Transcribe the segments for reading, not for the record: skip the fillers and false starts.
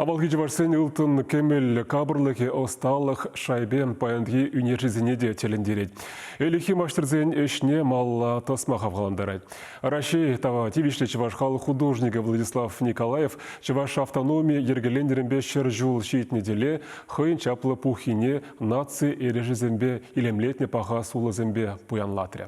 Авалхи чӑвашсен ылтӑн кӗмӗл капӑрлӑхӗ ӑсталӑх шайпе паянхи ӳнерҫӗсене те тӗлӗнтерет. Ӗлӗкхи маҫтӑрсен ӗҫне малалла тӑсма хавхалантарать. Раҫҫей тава тивӗҫлӗ чӑваш халӑх художникӗ Владислав Николаев чӑваш автономи йӗркеленнӗренпе 100 ҫул ҫитнӗ тӗле хӑйӗн чаплӑ пуххине наци эрешӗсемпе илемлетнӗ паха сулӑсемпе пуянлатрӗ.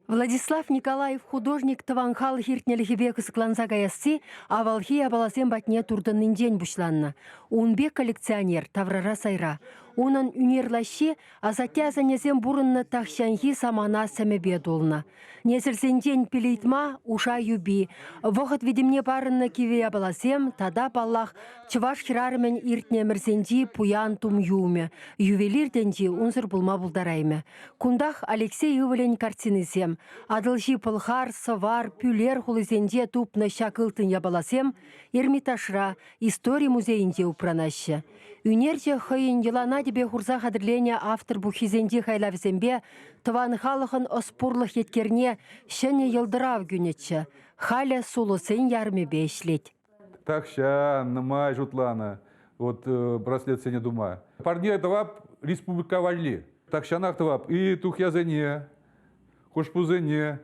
Владислав Николаев художник тӑван халӑх иртнӗлӗхӗпе кӑсӑкланса каясси авалхи япаласем патне туртӑннинчен пуҫланнӑ. Ун пек коллекционер таврара сайра. Унӑн ӳнер лаҫҫи асатте-асаннесем пурӑннӑ тахҫанхи самана сӗмӗпе тулнӑ. Несӗлсенчен пил ыйтма уша юпи, вӑхӑт витӗмне парӑннӑ кивӗ япаласем тата, паллах, чӑваш хӗрарӑмӗн иртнӗ ӗмӗрсенчи пуян тум-юмӗ, ювелир тӗнчи унсӑр пулма пултараймӗ. Кунтах Алексей ывӑлӗн картинисем, Атӑлҫи Пӑлхар, Сӑвар, Пӳлер хулисенче тупнӑ ҫак ылтӑн япаласем Эрмитажра, истори музейӗнче упранаҫҫӗ. Ӳнерҫӗ хӑйӗн йӑлана тӗпе хурса хатӗрленӗ автор пуххисенчи хайлавӗсемпе тӑван халӑхӑн ӑс-пурлӑх еткерне ҫӗнӗ йӑлтӑрав кӳнӗччӗ. Халӗ сулӑсен ярӑмӗпе ӗҫлет. Тахҫан нумай шутланӑ вот браслетсене тума. Парне тӑвап республика валли. Тахҫанах тӑвап и тухьясене, хушпусене,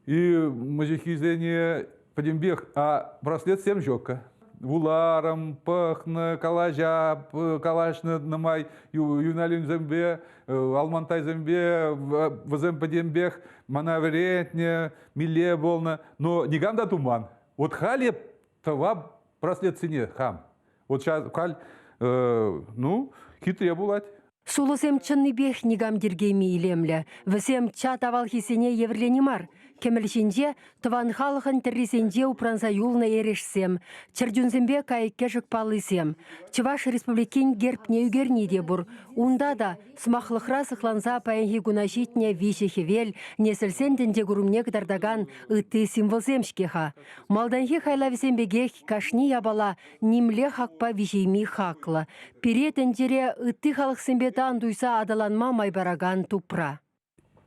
и мӑчӑххисене пӗтӗмпех, а браслетсем ҫук. Вуларӑм, пӑхнӑ, калаҫап, калаҫнӑ нумай юналюнсемпе, алмантайсемпе, вӗсем пӗтӗмпех мана вӗрентнӗ, милле пулнӑ, но никам та туман. Вот халь эп тӑвап браслетсене хам. Вот сейчас халь, ну, хитре пулать. Сулӑсем чӑннипех никам тиркейми илемлӗ. Вӗсем чат авалхисене евӗрлени мар. Кӗмӗл ҫинче тӑван халӑхӑн тӗррисенче упранса юлнӑ эрешсем, чӗрчунсемпе кайӑк-кӗшӗк паллисем, Чӑваш Республикин гербне ӳкерни те пур. Унта та сӑмахлӑхра сыхланса паянхи куна ҫитнӗ виҫӗ хӗвел, несӗлсен тӗнчекурӑмне кӑтартакан ытти символсем-ҫке-ха. Малтанхи хайлавсем пекех кашни япала нимле хакпа виҫейми хаклӑ. Пире тӗнчере ытти халӑхсемпе тан туйса аталанма май паракан тупра.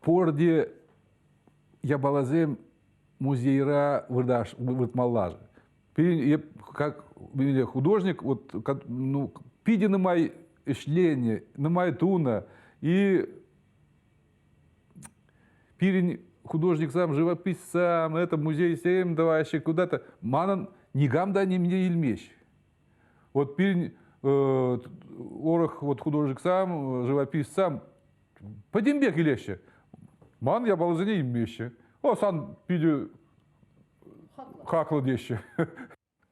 Пурте япаласем музейра выртмалла. Пирӗн, как художник, вот, ну, питӗ нумай ӗҫленӗ, нумай тунӑ. И пирӗн художниксем, живописцам, это музейсем давающие куда-то, манӑн никам та нимне илмест. Вот пирӗн урӑх вот художниксам, живописцам пӗтӗмпех илеҫҫӗ. Ман япаласене илмеҫҫӗ. О, сан питӗ хаклӑ теҫҫӗ.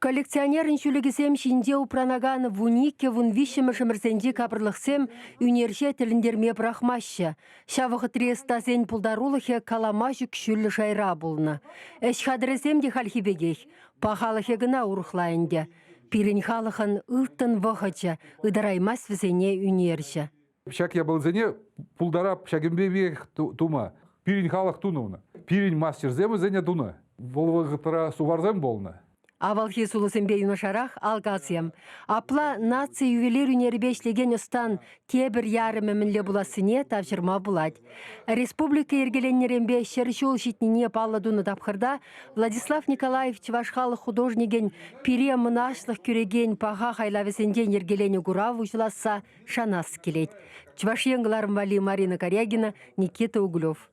Коллекционерӑн ҫӳлӗкӗсем ҫинче упранакан 12-13-мӗш ӗмӗрсенчи капӑрлӑхсем ӳнерҫе тӗлӗнтерме пӑрахмаҫҫӗ. Ҫав вӑхӑтри ӑстасен пултарулӑхӗ калама ҫук ҫӳллӗ шайра пулнӑ. Ӗҫ хатӗрӗсем те хальхи пекех, пахалӑхӗ кӑна урӑхла ӗнтӗ. Пирӗн халӑхӑн ылтӑн вӑхӑчӗ ытараймасть вӗсене ӳнерҫӗ. Ҫак япаласене пултарап ҫакӑн тума. Пирӗн халӑх тунӑ уна. Пирӗн мастерсем вӗсене тунӑ. Вӑл вӑхӑтра суварсем пулнӑ. Авалхи сулӑсемпе юнашарах алкасем. Апла наци ювелир ӳнерӗпе ӗҫлекен ӑстан тепӗр ярӑмӗ мӗнле пулассине тавҫӑрма пулать. Республика йӗркеленнӗренпе 100 ҫул ҫитнине паллӑ тунӑ тапхӑрта Владислав Николаев чӑваш халӑх художникӗн пире мӑнаҫлӑх кӳрекен паха хайлавӗсенчен йӗркеленӗ курав уҫӑласса шанас килет. Чӑваш Ен кӑларӑм валли Марина Карягина, Никита Углев.